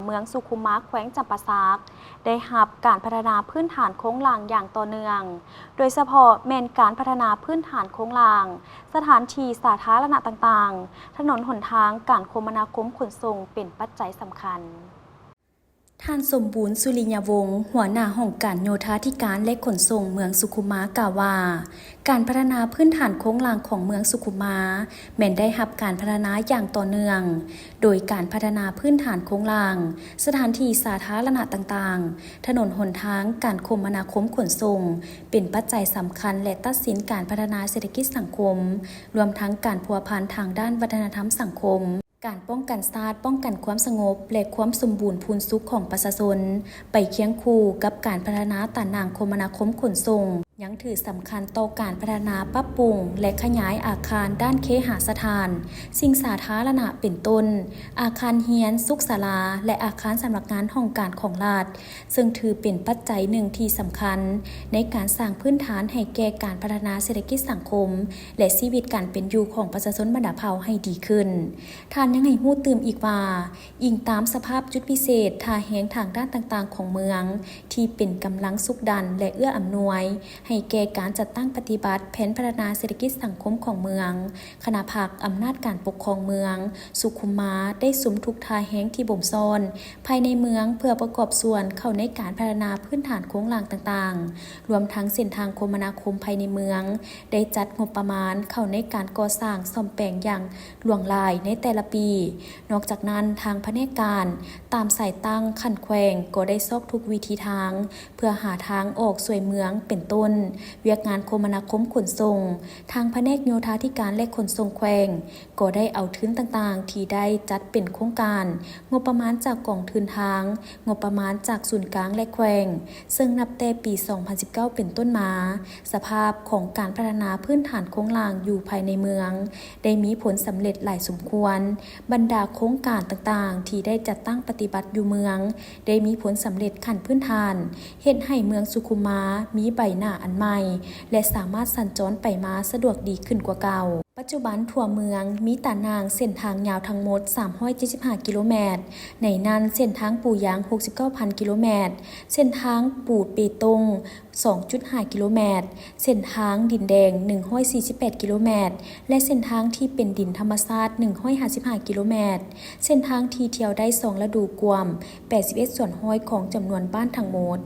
ເມືອງສຸຂຸມມາ ແຂວງຈຳປາສັກ ໄດ້ຮັບການພັດທະນາພື້ນຖານໂຄງລ່າງຢ່າງຕໍ່ເນື່ອງ, ໂດຍສະເພາະແມ່ນການພັດທະນາພື້ນຖານໂຄງລ່າງ, ສະຖານທີ່ສາທາລະນະຕ່າງໆ, ຖະໜົນຫົນທາງ, ການຄົມມະນາຄົມຂົນສົ່ງເປັນປັດໄຈສຳຄັນ. ທ່ານ ສົມບູນ ສຸລິຍະວົງ ຫົວໜ້າຫ້ອງການໂຍທາທິການ ແລະ ຂົນສົ່ງເມືອງສຸຂຸມມາ ກ່າວວ່າ ການພັດທະນາພື້ນຖານໂຄງລ່າງຂອງເມືອງສຸຂຸມມາ ແມ່ນໄດ້ຮັບການພັດທະນາຢ່າງຕໍ່ເນື່ອງ, ໂດຍການພັດທະນາພື້ນຖານໂຄງລ່າງ, ສະຖານທີ່ສາທາລະນະຕ່າງໆ, ຖະໜົນຫົນທາງ, ການຄົມມະນາຄົມຂົນສົ່ງ ເປັນປັດໄຈສຳຄັນ ແລະ ຕັດສິນການພັດທະນາເສດຖະກິດສັງຄົມ, ລວມທັງການພົວພັນທາງດ້ານວັດທະນະທຳສັງຄົມ, ການປ້ອງກັນຊາດ, ປ້ອງກັນຄວາມສະຫງົບ ແລະ ຄວາມສົມບູນພູນສຸກຂອງປະຊາຊົນ, ໄປຄຽງຄູ່ກັບການພັດທະນາຕາໜ່າງຄົມມະນາຄົມຂົນສົ່ງ ຍັງຖືສຳຄັນຕໍ່ການພັດທະນາ, ປັບປຸງ ແລະ ຂະຫຍາຍອາຄານດ້ານເຄຫະສະຖານ, ສິ່ງສາທາລະນະ ເປັນຕົ້ນ ອາຄານຮຽນ, ສຸກສາລາ ແລະ ອາຄານສຳນັກງານຫ້ອງການຂອງລັດ, ເຊິ່ງຖືເປັນປັດໄຈໜຶ່ງທີ່ສຳຄັນໃນການສ້າງພື້ນຖານໃຫ້ແກ່ການພັດທະນາເສດຖະກິດສັງຄົມ ແລະ ຊີວິດການເປັນຢູ່ຂອງປະຊາຊົນບັນດາເຜົ່າໃຫ້ດີຂຶ້ນ. ທ່ານຍັງໃຫ້ຮູ້ຕື່ມອີກວ່າ, ອີງຕາມສະພາບຈຸດພິເສດ, ທ່າແຮງທາງດ້ານຕ່າງໆຂອງເມືອງ ທີ່ເປັນກຳລັງຊຸກດັນ ແລະ ເອື້ອອຳນວຍໃຫ້ແກ່ການຈັດຕັ້ງປະຕິບັດແຜນພັດທະນາເສດຖະກິດສັງຄົມຂອງເມືອງ, ຄະນະພັກອຳນາດການປົກຄອງເມືອງສຸຂຸມມາ ໄດ້ສຸມທຸກທ່າແຮງທີ່ບົ່ມຊ້ອນພາຍໃນເມືອງ ເພື່ອປະກອບສ່ວນເຂົ້າໃນການພັດທະນາພື້ນຖານໂຄງລ່າງຕ່າງໆ, ລວມທັງເສັ້ນທາງຄົມມະນາຄົມພາຍໃນເມືອງ ໄດ້ຈັດງົບປະມານເຂົ້າໃນການກໍ່ສ້າງສ້ອມແປງຢ່າງຫຼວງຫຼາຍໃນແຕ່ລະປີ. ນອກຈາກນັ້ນ, ທາງພະແນກການຕາມສາຍຕັ້ງຂັ້ນແຂວງ ກໍໄດ້ຊອກທຸກວິທີທາງ ເພື່ອຫາທາງອອກຊ່ວຍເມືອງ ເປັນຕົ້ນ ວຽກງານຄົມມະນາຄົມຂົນສົ່ງ. ທາງພະແນກໂຍທາທິການ ແລະ ຂົນສົ່ງແຂວງ ກໍໄດ້ເອົາທຶນຕ່າງໆທີ່ໄດ້ຈັດເປັນໂຄງການ, ງົບປະມານຈາກກອງທຶນທາງ, ງົບປະມານຈາກສູນກາງ ແລະ ແຂວງ, ເຊິ່ງນັບແຕ່ປີສອງພັນສິບເກົ້າເປັນຕົ້ນມາ, ສະພາບຂອງການພັດທະນາພື້ນຖານໂຄງລ່າງຢູ່ພາຍໃນເມືອງ ໄດ້ມີຜົນສຳເລັດຫຼາຍສົມຄວນ. ບັນດາໂຄງການຕ່າງໆທີ່ໄດ້ຈັດຕັ້ງປະຕິບັດຢູ່ເມືອງ ໄດ້ມີຜົນສຳເລັດຂັ້ນພື້ນຖານ, ເຮັດໃຫ້ເມືອງສຸຂຸມມາມີໃບໜ້າອັນໃໝ່ ແລະ ສາມາດສັນຈອນໄປມາສະດວກດີຂຶ້ນກວ່າເກົ່າ. ປັດຈຸບັນທົ່ວເມືອງມີຕາໜ່າງເສັ້ນທາງຍາວທັງໝົດສາມຮ້ອຍເຈັດສິບຫ້າກິໂລແມັດ, ໃນນັ້ນເສັ້ນທາງປູຢາງຫົກສິບເກົ້າພັນກິໂລແມັດ, ເສັ້ນທາງປູເບຕົງ ສອງຈຸດຫ້າກິໂລແມັດ, ເສັ້ນທາງດິນແດງໜຶ່ງຮ້ອຍສີ່ສິບແປດກິໂລແມັດ ແລະ ເສັ້ນທາງທີ່ເປັນດິນທຳມະຊາດໜຶ່ງຮ້ອຍຫ້າສິບຫ້າກິໂລແມັດ, ເສັ້ນທາງທີ່ທ່ຽວໄດ້ສອງລະດູກວມແປດສິບເອັດສ່ວນຮ້ອຍຂອງຈຳນວນບ້ານທັງໝົດ.